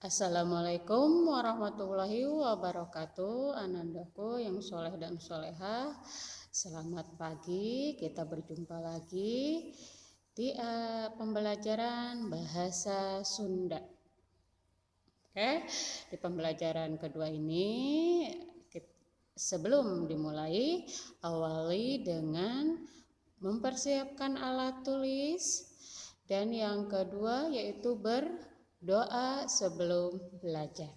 Assalamualaikum warahmatullahi wabarakatuh. Anandaku yang soleh dan solehah, selamat pagi. Kita berjumpa lagi di pembelajaran bahasa Sunda. Oke, di pembelajaran kedua ini sebelum dimulai, awali dengan mempersiapkan alat tulis, dan yang kedua yaitu berdoa sebelum belajar.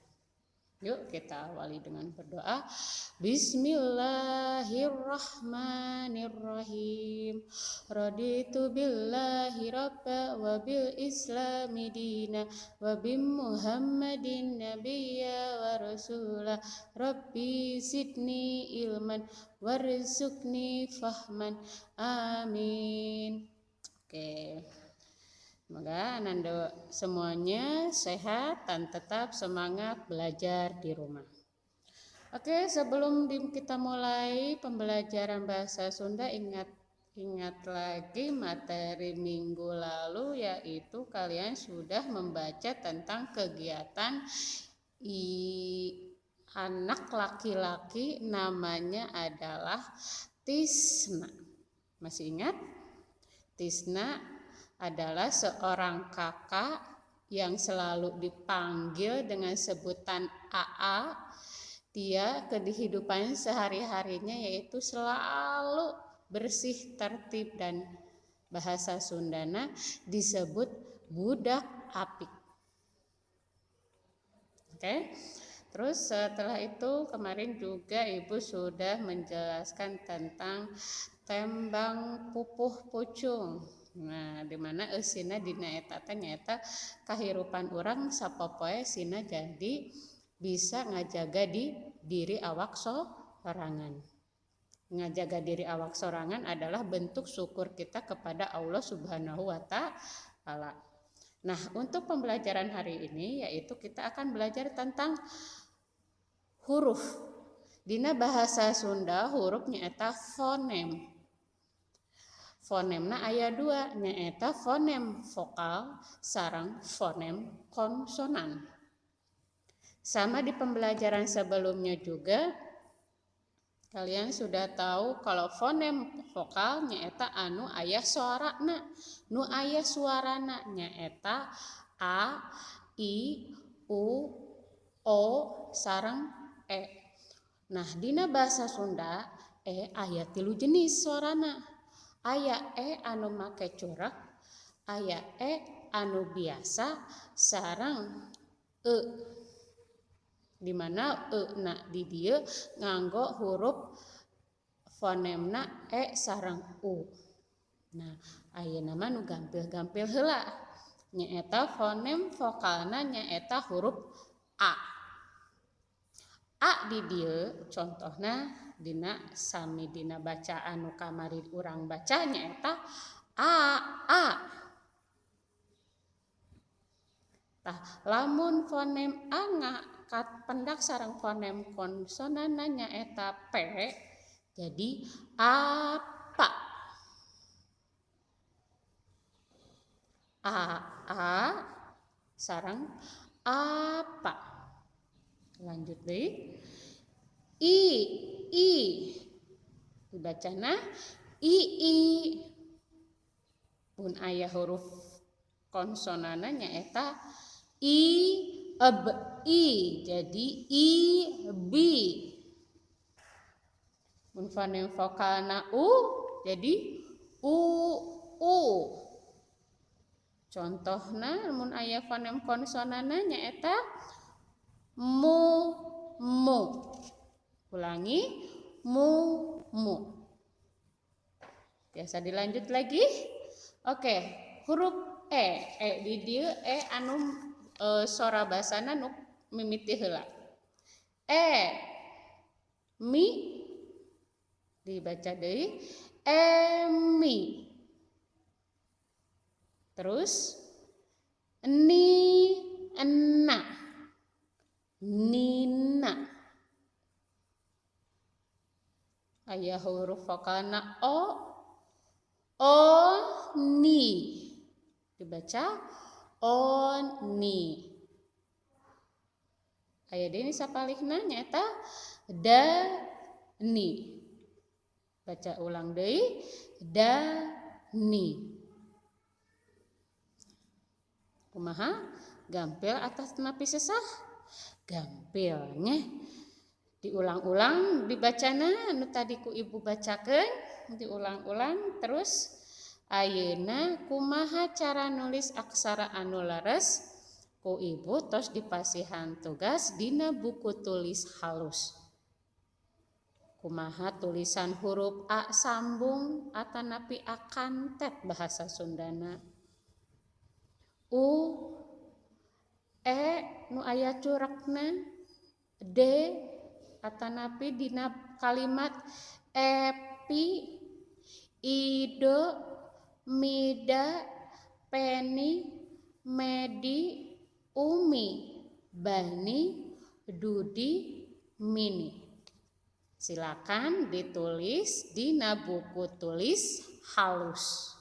Yuk kita awali dengan berdoa. Bismillahirrahmanirrahim. Raditu billahi rabba wa bil islami dina wa bi Muhammadin nabiyya wa rasula. Rabbi zidni ilman warzuqni fahman. Amin. Oke. Semoga Ananda semuanya sehat dan tetap semangat belajar di rumah. Oke, sebelum kita mulai pembelajaran bahasa Sunda, ingat lagi materi minggu lalu, yaitu kalian sudah membaca tentang kegiatan anak laki-laki namanya adalah Tisna. Masih ingat? Tisna adalah seorang kakak yang selalu dipanggil dengan sebutan AA. Dia kehidupan sehari-harinya yaitu selalu bersih, tertib, dan bahasa Sundana disebut budak apik. Oke. Terus setelah itu kemarin juga Ibu sudah menjelaskan tentang tembang pupuh pucung. Nah, di mana eusina dina eta teh nyaeta kahirupan urang sapopoe sina jadi bisa ngajaga di diri awak sorangan. Ngajaga diri awak sorangan adalah bentuk syukur kita kepada Allah Subhanahu wa Ta'ala. Nah, untuk pembelajaran hari ini yaitu kita akan belajar tentang huruf. Dina bahasa Sunda huruf nyaeta fonem. Fonemna aya dua, nyaeta fonem vokal sareng fonem konsonan. Sama di pembelajaran sebelumnya juga kalian sudah tahu kalau fonem vokal nyaeta anu aya suarana. Nu aya suarana nyaeta a, i, u, o sareng e. Nah, dina bahasa Sunda e aya tilu jenis suarana. Aya e anu make curek, aya e anu biasa, sareng e. Dimana e na di dieu nganggo huruf fonemna e sareng u. Nah, ayeuna mah nu gampil-gampil heula. Nyaeta fonem vokalna nyaeta huruf a. A di dieu contohna dina sami dina bacaan nu kamari urang baca nyaeta a a. Tah, lamun fonem a ngakat pendak sareng fonem konsonan nyaeta p, jadi apa. A a sareng apa. Lanjut deui. I i dibacana i i, pun aya huruf konsonanna nyaeta i b i, jadi i b. Mun fonem vokalna u jadi u u. Contohna mun aya fonem konsonanna nyaeta mu mu. Ulangi, mu mu. Biasa dilanjut lagi. Oke, huruf e, e di dieu e anu sora basana nu mimiti heula. E mi dibaca deui emi. Terus ni enna, nina. Aya huruf vokalna o, o ni, dibaca o ni. Aya deui sapalihna nyaeta dani. Baca ulang deui, dani. Kumaha? Gampil atas napi sesah? Gampilnya. Diulang-ulang dibacana nu tadi ku ibu bacakeun, diulang-ulang terus ayeuna kumaha cara nulis aksara anu leres? Ku ibu tos dipasihan tugas dina buku tulis halus. Kumaha tulisan huruf A sambung atanapi A kantet bahasa Sundana. U, E nu aya curekna, D atanapi dina kalimat epi, ido, mida, peni, medi, umi, bani, dudi, mini. Silakan ditulis dina buku tulis halus.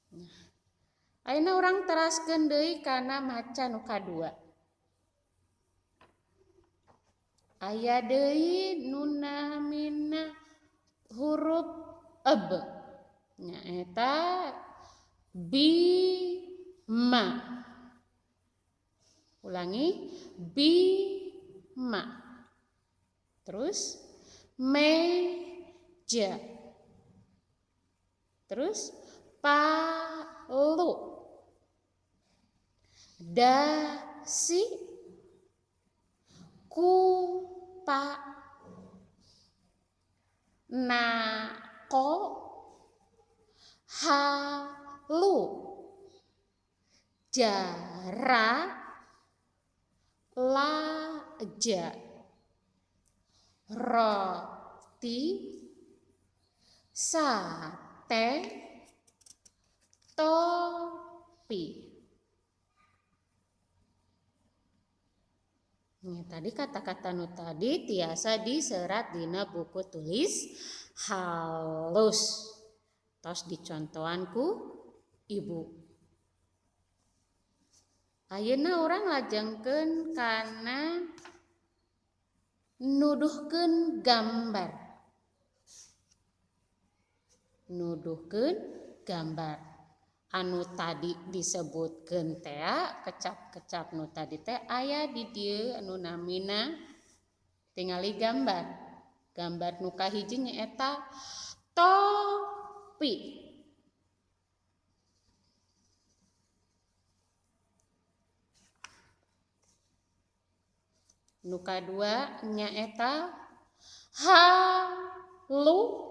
Nah, ayeuna urang teraskeun deui kana maca nu kadua. Aya deui nu namina huruf eb, nyaeta bima. Ulangi, bima. Terus meja. Terus palu. Dasi. Kupa. Nako. Halu. Jara. Laja. Roti, sate, topi. Ini tadi kata-kata nu tadi tiasa diserat dina buku tulis halus. Tos dicontohan ku ibu. Ayeuna urang lajengkeun kana nuduhkeun gambar. Nuduhkeun gambar. Anu tadi disebutkeun tea, kecap-kecap nu tadi teh aya di dieu anu namina tingali gambar. Gambar nu kahiji nyaeta topi. Nu kadua nyaeta halu.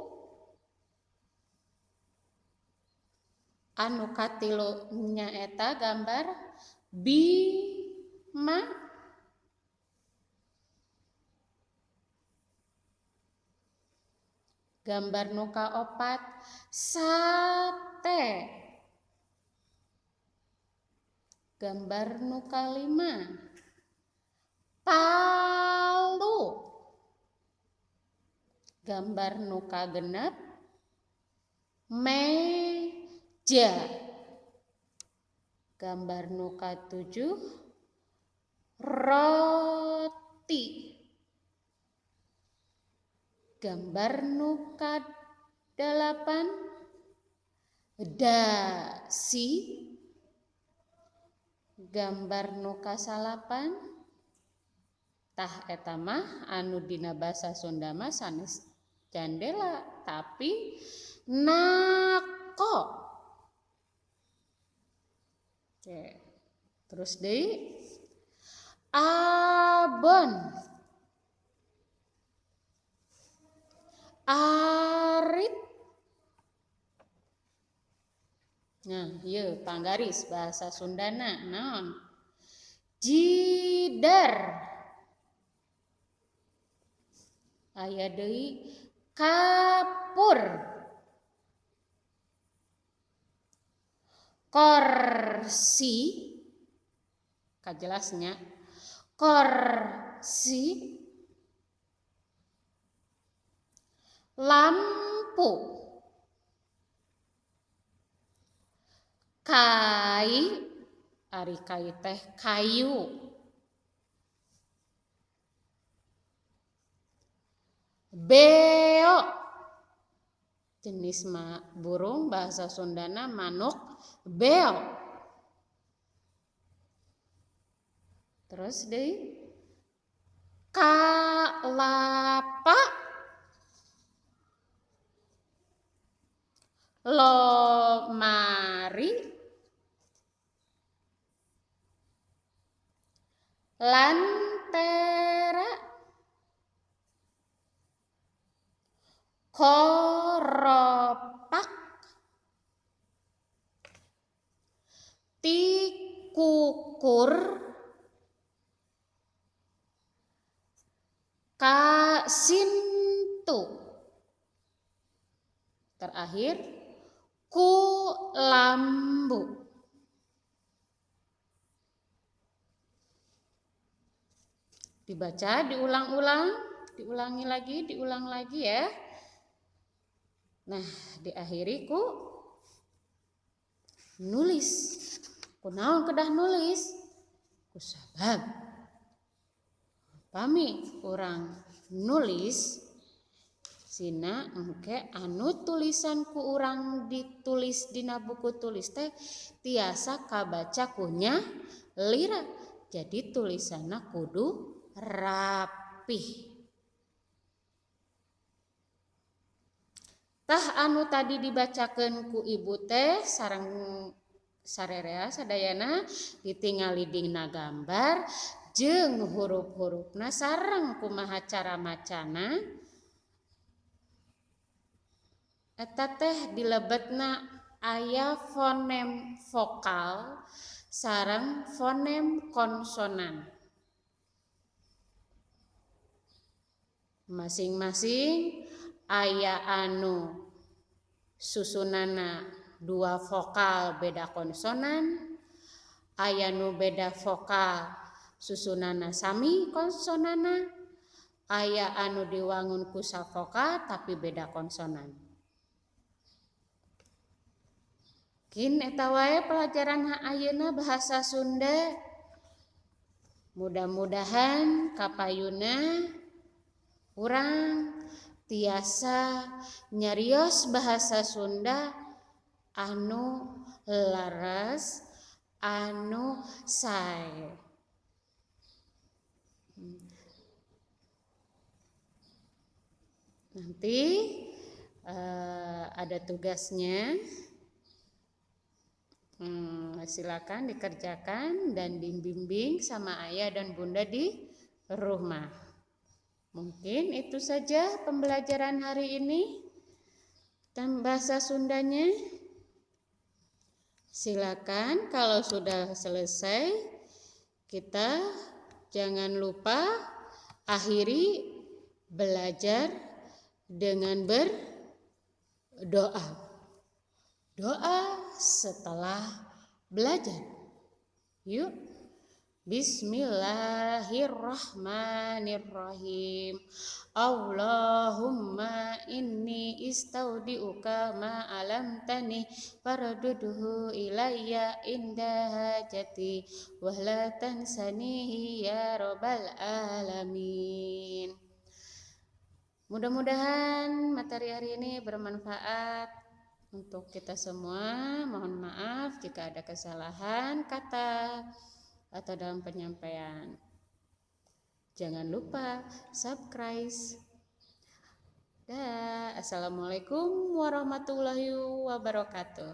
Anu katilu nyaeta gambar bima. Gambar nu kaopat sate. Gambar nu kalima palu. Gambar nu kagenep meja. Gambar nu katujuh roti. Gambar nu kadalapan dasi. Gambar nu kasalapan tah eta mah anu dina basa Sunda mah sanes jandela tapi nako. Oke. Terus deui abon, arit. Nah, ieu panggaris bahasa Sundana naon? Jidar. Aya deui kapur. Korsi, kajelasnya korsi, lampu, kai, ari kai teh kayu, Beo jenis burung bahasa Sundana manuk beo. Terus deui kalapa lomari lantera koropak tikukur kasintu. Terakhir kulambu. Dibaca, diulang-ulang, diulangi lagi, diulang lagi ya. Nah, diakhiri ku nulis. Kunaon kedah nulis? Ku sabab pami urang nulis sina engke anu tulisan ku urang ditulis dina buku tulis teh tiasa kabaca kunya lira. Jadi tulisanna kudu rapih. Tah anu tadi dibacakeun ku ibu teh sareng sarerea sadayana ditingali dina gambar jeung huruf-hurufna sareng kumaha cara macana. Eta teh dilebetna aya fonem vokal sareng fonem konsonan. Masing-masing aya anu susunana dua vokal beda konsonan, aya nu beda vokal susunana sami konsonana, aya anu diwangun ku savokal tapi beda konsonan. Kin eta wae pelajaran ayeuna bahasa Sunda. Mudah-mudahan kapayuna urang tiasa nyarios bahasa Sunda anu laras, anu sae. Nanti ada tugasnya. Silakan dikerjakan dan dibimbing sama ayah dan bunda di rumah. Mungkin itu saja pembelajaran hari ini tentang bahasa Sundanya. Silakan kalau sudah selesai kita jangan lupa akhiri belajar dengan berdoa. Doa setelah belajar. Yuk. Bismillahirrahmanirrahim. Allahumma inni istaudiuka ma alamtani farduduhu ilayya inda hajati wa la tansanihi ya rabbal alamin. Mudah-mudahan materi hari ini bermanfaat untuk kita semua. Mohon maaf jika ada kesalahan kata atau dalam penyampaian. Jangan lupa subscribe. Dah, assalamualaikum warahmatullahi wabarakatuh.